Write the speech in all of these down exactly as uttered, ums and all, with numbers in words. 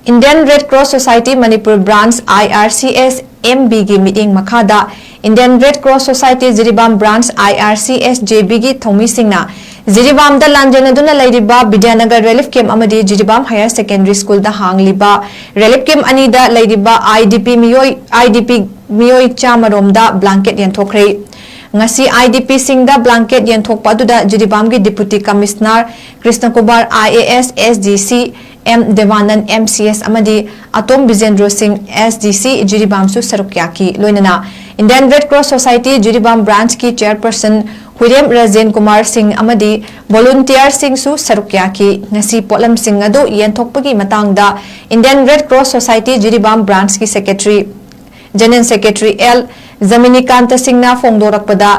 Indian Red Cross Society Manipur Branch, I R C S M B ꯒꯤ ꯃꯤꯠꯌꯦꯡ ꯃꯈꯥꯗ Indian Red Cross Society Jiribam Branch, I R C S J B ꯒꯤ ꯊꯧꯃꯤꯁꯤꯡꯅ ꯖꯤꯔꯤꯕꯥꯝꯗ ꯂꯥꯟꯖꯦꯟꯅꯗꯨꯅ ꯂꯩꯔꯤꯕ ꯕꯤꯗ꯭ꯌꯥꯅꯒꯔ Relief Camp ꯑꯃꯗꯤ Jiribam Higher Secondary School ꯗ ꯍꯥꯡꯂꯤꯕ Relief Camp ꯑꯅꯤꯗ ꯂꯩꯔꯤꯕ I D P ꯃꯤꯑꯣꯏ, I D P ꯃꯤꯑꯣꯏ ꯆꯥꯝꯃ ꯔꯣꯝꯗ blanket ꯌꯦꯟꯊꯣꯛꯈ꯭ꯔꯦ꯫ ꯉꯁꯤ I D P ꯁꯤꯡꯗ blanket ꯌꯦꯟꯊꯣꯛꯄ ꯑꯗꯨꯗ ꯖꯤꯔꯤꯕꯥꯝꯒꯤ Deputy Commissioner ꯀ꯭ꯔꯤꯁꯅꯀꯨꯃꯥꯔ, I A S, S D C, M ꯗꯦꯕꯥꯅꯟ, M C S, ꯑꯃꯗꯤ ꯑꯇꯣꯝ ꯕꯤꯖꯦꯟꯗ꯭ꯔꯣ ꯁꯤꯡ, S D C, ꯖꯤꯔꯤꯕꯥꯝꯁꯨ ꯁꯔꯨꯛ ꯌꯥꯈꯤ꯫ ꯂꯣꯏꯅꯅ Indian Red Cross Society Jiribam Branch ꯀꯤ Chairperson ꯍꯨꯏꯔꯦꯝ ꯔꯖꯦꯟ ꯀꯨꯃꯥꯔ ꯁꯤꯡ ꯑꯃꯗꯤ volunteer ꯁꯤꯡꯁꯨ ꯁꯔꯨꯛ ꯌꯥꯈꯤ꯫ ꯉꯁꯤ ꯄꯣꯠꯂꯝꯁꯤꯡ ꯑꯗꯨ ꯌꯦꯟꯊꯣꯛꯄꯒꯤ ꯃꯇꯥꯡꯗ Indian Red Cross Society Jiribam Branch ꯀꯤ Secretary, General Secretary L ꯖꯃꯤꯅꯤꯀꯥꯟꯇ ꯁꯤꯡꯅ ꯐꯣꯡꯗꯣꯔꯛꯄꯗ,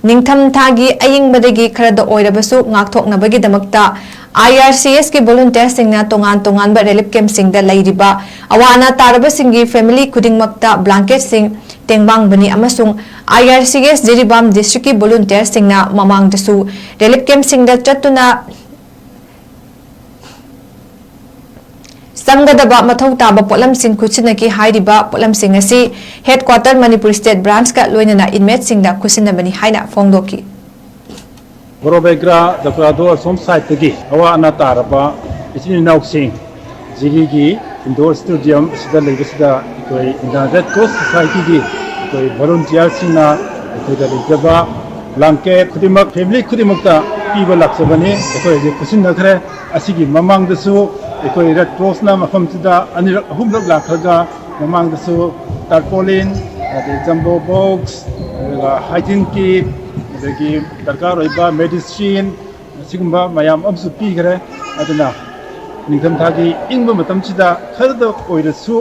ꯅꯤꯡꯊꯝ ꯊꯥꯒꯤ ꯑꯏꯪꯕꯗꯒꯤ ꯈꯔꯗ ꯑꯣꯏꯔꯕꯁꯨ ꯉꯥꯛꯊꯣꯛꯅꯕꯒꯤꯗꯃꯛꯇ I R C S ꯀꯤ volunteer ꯁꯤꯡꯅ ꯇꯣꯉꯥꯟ ꯇꯣꯉꯥꯟꯕ relief camp ꯁꯤꯡꯗ ꯂꯩꯔꯤꯕ ꯑꯋꯥ ꯑꯅꯥ ꯇꯥꯔꯕꯁꯤꯡꯒꯤ family ꯈꯨꯗꯤꯡꯃꯛꯇ blanket ꯁꯤꯡ ꯇꯦꯡꯕꯥꯡꯕꯅꯤ ꯑꯃꯁꯨꯡ I R C S Jiribam District ꯀꯤ volunteer ꯁꯤꯡꯅ ꯃꯃꯥꯡꯗꯁꯨ relief camp ꯁꯤꯡꯗ ꯆꯠꯇꯨꯅ ꯆꯪꯒꯗꯕ ꯃꯊꯧ ꯇꯥꯕ ꯄꯣꯠꯂꯝꯁꯤꯡ ꯈꯨꯠꯁꯤꯟꯅꯈꯤ꯫ ꯍꯥꯏꯔꯤꯕ ꯄꯣꯠꯂꯝꯁꯤꯡ ꯑꯁꯤ Headquarter Manipur State Branch ꯀ ꯂꯣꯏꯅꯅ inmate ꯁꯤꯡꯗ ꯈꯨꯠꯁꯤꯟꯅꯕꯅꯤ ꯍꯥꯏꯅ ꯐꯣꯡꯗꯣꯛꯈꯤ꯫ ꯕꯣꯔꯣꯕꯦꯒ꯭ꯔꯥ ꯗꯀ꯭ꯔꯥꯗꯣ ꯑꯁꯣꯝ side ꯇꯒꯤ ꯑꯋꯥ ꯑꯅꯥ ꯇꯥꯔꯕ ꯏꯆꯤꯟ ꯏꯅꯥꯎꯁꯤꯡ ꯖꯤꯔꯤꯒꯤ indoor stadium ꯑꯁꯤꯗ ꯂꯩꯕꯁꯤꯗ ꯑꯩꯈꯣꯏ Indian Red Cross Society ꯒꯤ ꯑꯩꯈꯣꯏ volunteer ꯁꯤꯡꯅ ꯑꯩꯈꯣꯏꯗ ꯂꯩꯖꯕ blanket ꯈꯨꯗꯤꯡꯃꯛ family ꯈꯨꯗꯤꯡꯃꯛꯇ ꯄꯤꯕ ꯂꯥꯛꯆꯕꯅꯤ꯫ ꯑꯩꯈꯣꯏ ꯍꯧꯖꯤꯛ ꯈꯨꯠꯁꯤꯟꯅꯈ꯭ꯔꯦ꯫ ꯑꯁꯤꯒꯤ ꯃꯃꯥꯡꯗꯁꯨ ꯑꯩꯈꯣꯏ Red Cross ꯅ ꯃꯐꯝꯁꯤꯗ ꯑꯅꯤꯔꯛ ꯑꯍꯨꯝꯂꯛ ꯂꯥꯛꯈ꯭ꯔꯒ ꯃꯃꯥꯡꯗꯁꯨ tarpaulin, ꯑꯗꯩ jumbo box, ꯑꯗꯨꯒ hygiene kit, ꯑꯗꯒꯤ ꯗꯔꯀꯥꯔ ꯑꯣꯏꯕ medicine, ꯑꯁꯤꯒꯨꯝꯕ ꯃꯌꯥꯝ ꯑꯃꯁꯨ ꯄꯤꯈ꯭ꯔꯦ꯫ ꯑꯗꯨꯅ ꯅꯤꯡꯊꯝꯊꯥꯒꯤ ꯏꯪꯕ ꯃꯇꯝꯁꯤꯗ ꯈꯔꯗ ꯑꯣꯏꯔꯁꯨ,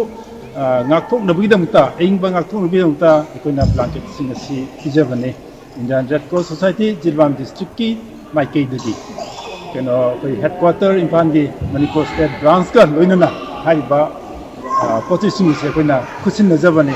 ꯑ, ꯉꯥꯛꯊꯣꯛꯅꯕꯒꯤꯗꯃꯛꯇ, ꯑꯏꯪꯕ ꯉꯥꯛꯊꯣꯛꯅꯕꯒꯤꯗꯃꯛꯇ ꯑꯩꯈꯣꯏꯅ blanket ꯁꯤꯡ ꯑꯁꯤ ꯄꯤꯖꯕꯅꯤ꯫ Indian Red Cross Society Jiribam District ꯀꯤ ꯃꯥꯏꯀꯩꯗꯒꯤ ꯀꯩꯅꯣ ꯑꯩꯈꯣꯏ Headquarter ꯏꯝꯐꯥꯜꯒꯤ Manipur State Branch ꯀ ꯂꯣꯏꯅꯅ ꯍꯥꯏꯔꯤꯕ, ꯑ, ꯄꯣꯠ ꯆꯩꯁꯤꯡ ꯑꯁꯤ ꯑꯩꯈꯣꯏꯅ ꯈꯨꯠꯁꯤꯟꯅꯖꯕꯅꯤ꯫